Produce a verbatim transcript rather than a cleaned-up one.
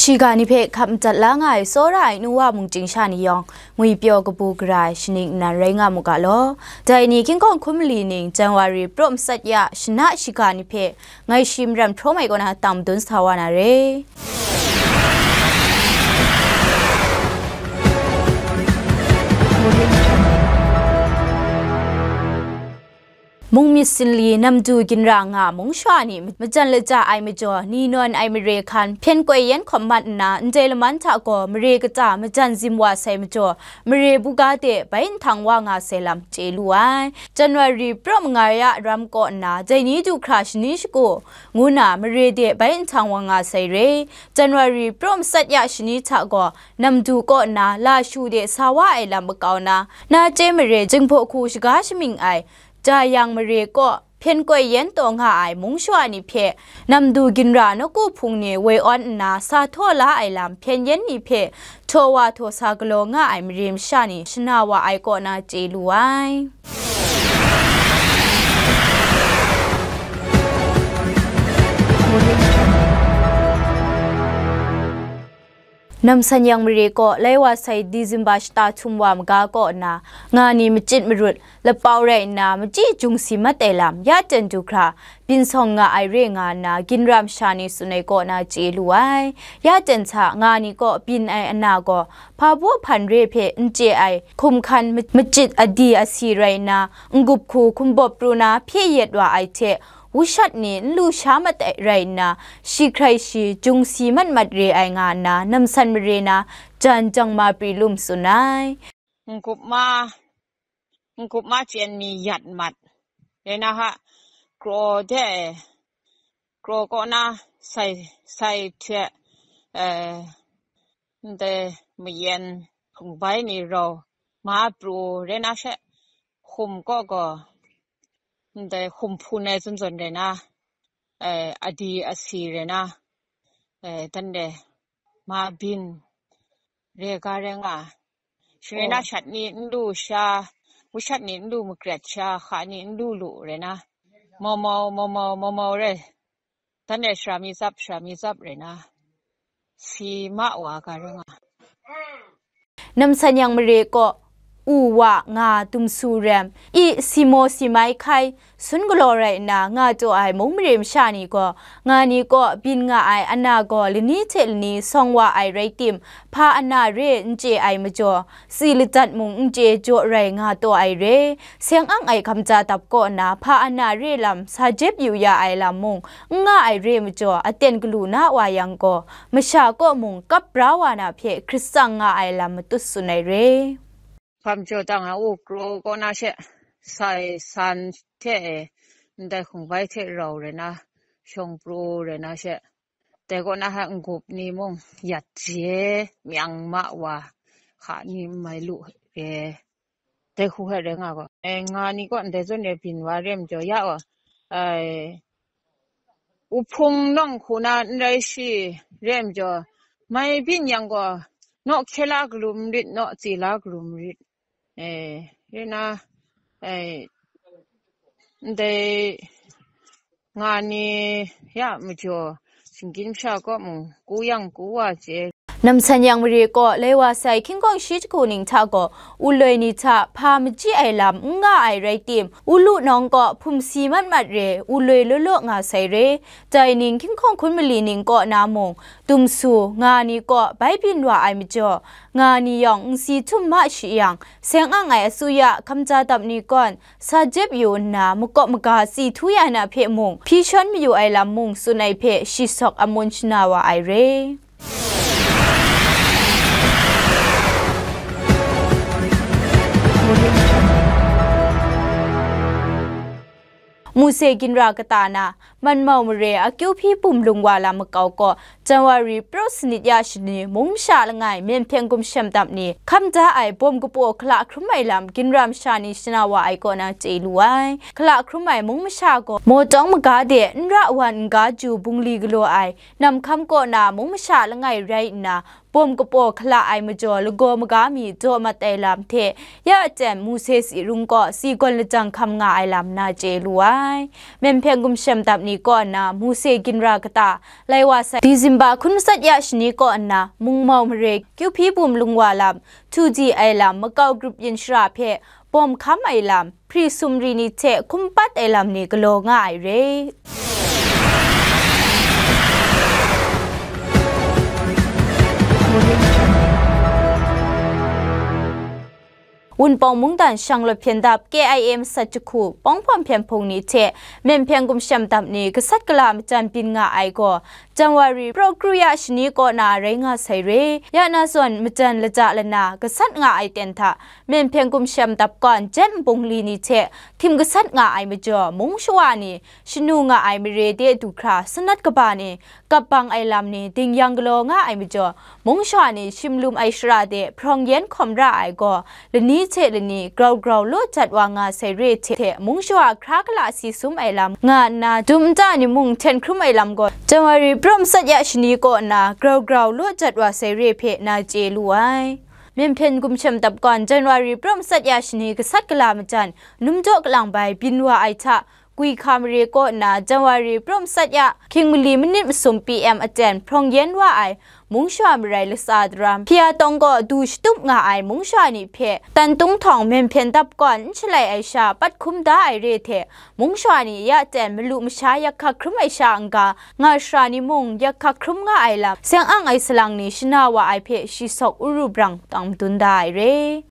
Shiga ni hpe hkap madat la nga ai tsawra ai nu wa mung chyingsha ni yawng, ngwipyaw kabu gara ai shaning nnan rai nga mu ga law. Dai ni hkying hkawng hkun mali ning January praw matsat ya shana shiga ni hpe ngai shi maram hprawm ai kaw na tam dun sa wa na re. Mung myit sinli namdu ginra nga mung shwa ni majan laja ai majaw, ni nawn ai mare hkan hpyen koi yan hkawm mat nna, ndai laman hta gaw mare kata majan zim wa sai majaw, mare buga de bai nhtang wa nga sai lam chye lu ai. January praw manga ya ram kaw nna, dai ni du hkra shani shagu ngu na mare de bai nhtang wa nga sai re. January praw matsat ya shani hta gaw, namdu kaw nna lashu de sa wa ai lam makau na, na chye mare Jinghpaw hku shaga shamying ai, Jayang mare kaw hpyen koi yan taw nga ai mung shwa ni hpe namdu ginra nawku hpung ni woi awn nna sa htaw la ai lam hpyen yan ni hpe htaw wa htaw sa galaw nga ai mare masha ni shana wa ai kaw na chye lu ai. Namsan yang mare kaw lai wa sai December shata htum wa maga kaw nna, nga ni machit marut lapau rai nna, machyi jung si mat ai lam ya ten du hkra byin sawng nga ai re nga nna, ginra masha ni tsun ai kaw na chye lu ai. Ya ten hta nga ni kaw byin ai ana gaw, hpa baw hpan re hpe n chye ai hkum hkan ma-, machit adi asi rai nna, n-gup hku hkumbawp pru na hpye yet wa ai hte, wushat ni n lu sha mat ai rai nna, shi hkrai shi jung si mat mat re ai nga nna, namsan mare na jan jang ma pri lum tsun ai. N-gup ma, n-gup ma chyen mi yat mat, rai na ha, kraw de, kraw kaw na sai, sai hte, eh, ndai mayen hpung bai ni rau ma pru rai na she, hkum kaw gaw, ndai hkum hpun ai zawn zawn rai na, eh, adi asi rai na, eh, dan de ma byin re ga rai nga. Shani na shat ni n lu sha, wushat ni n lu makrat sha, hka ni n lu lu rai na, mau mau, mau mau, mau mau rai. Dan de shara mi tsap, shara mi tsap rai na, si ma wa ga rai nga. Namsan yang mare kaw, u wa nga dumsu rem, i si maw si mai hkai, sun galaw rai nna nga taw ai mung mare masha ni gaw, nga ni kaw byin nga ai ana gaw lani hte lani sawng wa ai rai tim, hpa ana re n chye ai majaw, tsi ladat mung n chye jaw rai nga taw ai re, seng ang ai hkamja dap kaw na hpa ana re lam sa jep yu ya ai lam mung n nga ai re majaw, aten galu na wa yang gaw, masha kaw mung kap bra wa na hpe hkrit tsang nga ai lam matut tsun ai re. Hpam jaw dang a u kraw kaw na she, sai san hte e, ndai hkungbai hte rau rai na, shawng pru rai na she, dai kaw na hta n-gup ni mung yat je, myang ma wa, hka ni n mai lu e, dai hku hpe rai nga gaw, e, nga ni kaw ndai zawn e byin wa re majaw, ya wa, ai, uhpung nawng hku na n rai shi, re majaw, mai byin yang gaw, naw hkye la galu marit, naw tsi la galu marit, e, re na, e, ndai nga ni ya majaw, shinggyim masha kaw mung, ku yang ku wa je. Namsan yang mare kaw, lai wa sai hkying hkawng shi jahku ning hta gaw, uloi ni hta hpa machyi ai lam n nga ai rai tim, u lu nawng kaw hpum si mat mat re, uloi law law nga sai re. Dai ning hkying hkawng hkun mali ning kaw na mung, dumsu, nga ni kaw bai byin wa ai majaw, nga ni yawng n si htum ma shi yang, seng ang ai asuya hkamja dap ni kawn, sa jep yu nna, makawp maga tsi htu ya na hpe mung, hpyi shawn mayu ai lam mung tsun ai hpe shi sawk amun shana wa ai re. Mose ginra kata na, Manmau mare akyu hpyi bum lung wa lam makau kaw, January praw sanit ya shani mung masha langai myen hpyen gumshem dap ni hkam da ai bawm kapaw hkala hkrum ai lam ginra masha ni shana wa ai kaw na chye lu ai. Hkala hkrum ai mung masha gaw Mawtawng maga de n ra wan n ga ju bungli galaw ai, Nam Hkam kaw na mung masha langai rai nna, bawm kapaw hkala ai majaw lagaw maga mi daw mat ai lam hte, ya aten Mose si rung kaw si gawn lajang hkam nga ai lam na chye lu ai. Myen hpyen gumshem dap ni kaw nna Mose ginra kata lai wa sai, Disemba hkun matsat ya shani kaw nna mungmau mare kyu hpyi bum lung wa lam, htu di ai lam, makau grup yin shara hpe bawm hkam ai lam, hpri sumri ni hte hkum pat ai lam ni galaw nga ai re. Wunpawng mungdan shanglawt hpyen dap K I A masat jahku, pawng hpawm hpyen hpung ni hte myen hpyen gumshem dap ni gasat gala majan byin nga ai gaw, January praw kru ya shani kaw na rai nga sai re. Ya na zawn majan laja lana gasat nga ai ten hta, myen hpyen gumshem dap kawn jet nbungli ni hte htim gasat nga ai majaw, mung shawa ni shanu nga ai mare de du hkra sanat kaba ni kap bang ai lam ni dingyang galaw nga ai majaw, mung shawa ni shim lum ai shara de hprawng yen hkawm ra ai gaw, lani hte lani grau grau law jat wa nga sai re hte, mung shawa hkra kala si sum ai lam nga nna, dum nta ni mung hten hkrum ai lam gaw, January praw matsat ya shani kaw nna grau grau law jat wa sai re hpe na chye lu ai. Myen hpyen gumshem dap kawn January praw matsat ya shani gasat gala majan, num jaw kalang bai byin wa ai hta, Gwi hka mare kaw nna January praw matsat ya hkying mali manit masum P M aten hprawng yen wa ai mung shawa marai latsa daram, hpya tawng gaw du shatup nga ai mung shawa ni hpe, tan tung htawng myen hpyen dap kawn n shalai ai sha pat hkum da ai re hte, mung shawa ni ya ten malu masha yak hkak hkrum ai sha n-ga, nga shara ni mung yak hkak hkrum nga ai lam, seng ang ai salang ni shana wa ai hpe shi sawk uru brang tang madun da ai re.